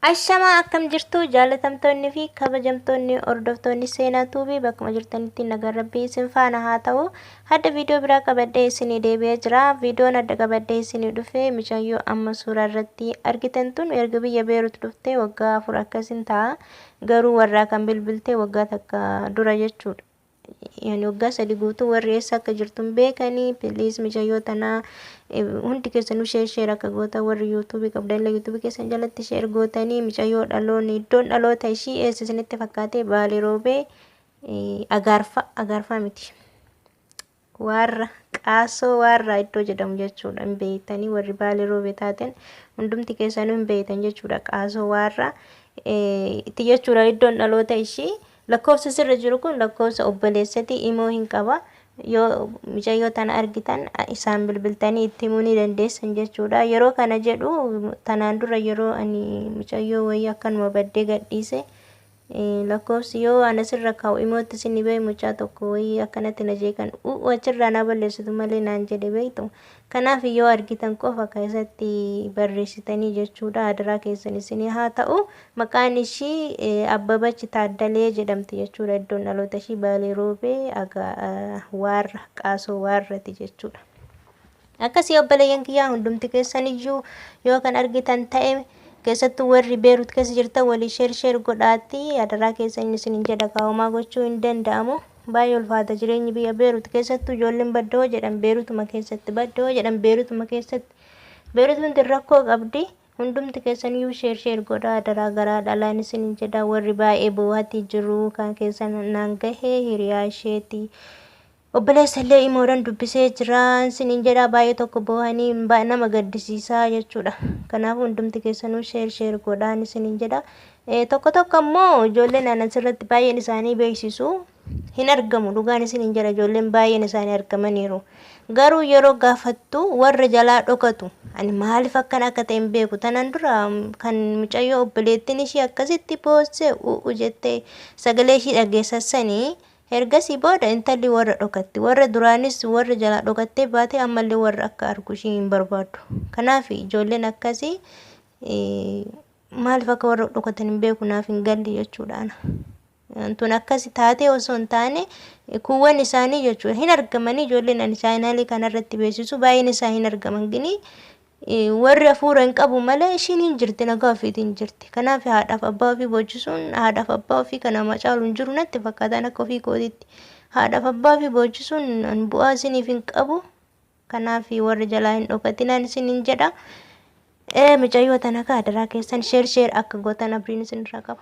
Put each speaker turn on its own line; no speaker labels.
Ashamaa akkam jirtu jaalatamtoonni fi kabajamtoonni hordoftoonni Seenaa Tuubii bakkuma jirtanitti nagaan rabbii isin faana haa ta'u. Hadda viidiyoo biraa qabadhee isinii deebi'ee jira. Viidiyoon adda qabadhee isinii dhufe mucayyoo amma suuraa irratti argitan tun erga biyya Beerut dhuftee waggaa 4 akkasin ta'a. Garuu warraa kan bilbilte waggaa takka dura jechuudha. Yani waggaa sadi guutuu warri eessa akka jirtu hin beekanii. Please micayyoo tanaa hundi keessanuu share share akka gootan warri yuutuubii qabdan illee yuutuubii keessan jalatti share gootanii micayyoo dhaloonni iddoon dhaloota ishii eessa isinitti fakkaatee Baalee Roobee Agaarfa Agaarfaa miti waarra qaasoo waarraa iddoo jedhamu jechuudha hin beektanii warri Baalee Roobee taateen hundumti keessanuu hin beektan jechuudha qaasoo waarraa itti jechuudha iddoon dhaloota ishii Lakkoofsa sirra jiru kun lakkoofsa obboleessati imoo hin qaba. Yoo micayyoo tana argitan isaan bilbiltanii itti himuu ni dandeessan jechuudha. Yeroo kana jedhu tanaan dura yeroo ani micayyoo wayii akkanuma baddee gadhiise lakkoofsi yoo ana sirra kaa'u imootti sinni bahe mucaa tokko wayii akkanatti na jeeqan u'u achirraa na balleessitu malee naan jedhe beektu. Kanaaf yoo argitan qofa keessatti barreessitanii jechuudha. Adaraa keessan isinii haa ta'u. Maqaan ishii Abbabach Taaddalee jedhamti jechuudha. Iddoon dhaloota ishii Baalee Roobee aga Waarra Qaasoo Waarrati jechuudha. Akkasii obboleeyyan kiyyaa hundumti keessan iyyuu yoo kan argitan ta'e keessattuu warri Beerut keessa jirtan walii sheer sheer godhaatti adaraa keessan isinin jedha kaa'umaa gochuu hin danda'amu. Baay'ee ulfaata jireenyi biyya Beerut keessattuu ijoolleen badda hoo jedhan Beerutuma keessatti badda hoo jedhan Beerutuma keessatti Beerut hundi rakkoo qabdi hundumti keessan iyyuu sheer sheer godhaa adaraa garaa dhalaan isinin jedha warri baay'ee boo'atii jiru kan keessan naan gahe hiriyaa isheeti obboleessa illee imoodhan dubbisee jira isinin jedha baay'ee tokko boo'anii nama gaddisiisaa jechuudha kanaafuu hundumti keessanuu sheer sheer godhaan isinin jedha Tokko tokko ammoo ijoolleen an asirratti baay'een isaanii beeksisu hin argamu dhugaan isiniin jedha ijoolleen baay'een isaanii argamaniiru. Garuu yeroo gaafattu warra jalaa dhokatu ani maaliif akkana akka ta'e hin beeku. Tanaan dura kan mucayyoo obboleettiin ishii akkasitti boossee u'u jettee sagalee ishii dhageessassanii ergasii booda intalli warra dhokatti. Warra duraanis warra jalaa dhokattee baate ammallee warra akka argu ishii hin barbaaddu. Kanaaf ijoolleen akkasii Maaliif akka warra dhokatan hin beeku naaf hin galle jechuudha ana. Tun akkasi taatee osoo hin taane kuuwwan isaanii jechuudha hin argamanii ijoolleen ani chaayinaalii kanarratti beeksisu baay'een isaa hin argaman gini warri hafuura hin qabu malee ishiin hin jirti nagaa ofiitiin jirti. Kanaaf haadhaaf abbaa ofii boochisuun haadhaaf abbaa ofii kan nama caalu hin jiru natti fakkaataan akka ofii kootitti. Haadhaaf abbaa ofii boochisuun bu'aa isiniif hin qabu. Kanaaf warri jalaa hin dhokatinaan isiniin jedha. Ee mucayyoo tana kaa adaraa keessan sheer sheer akka gootan abdiin isinirraa qaba.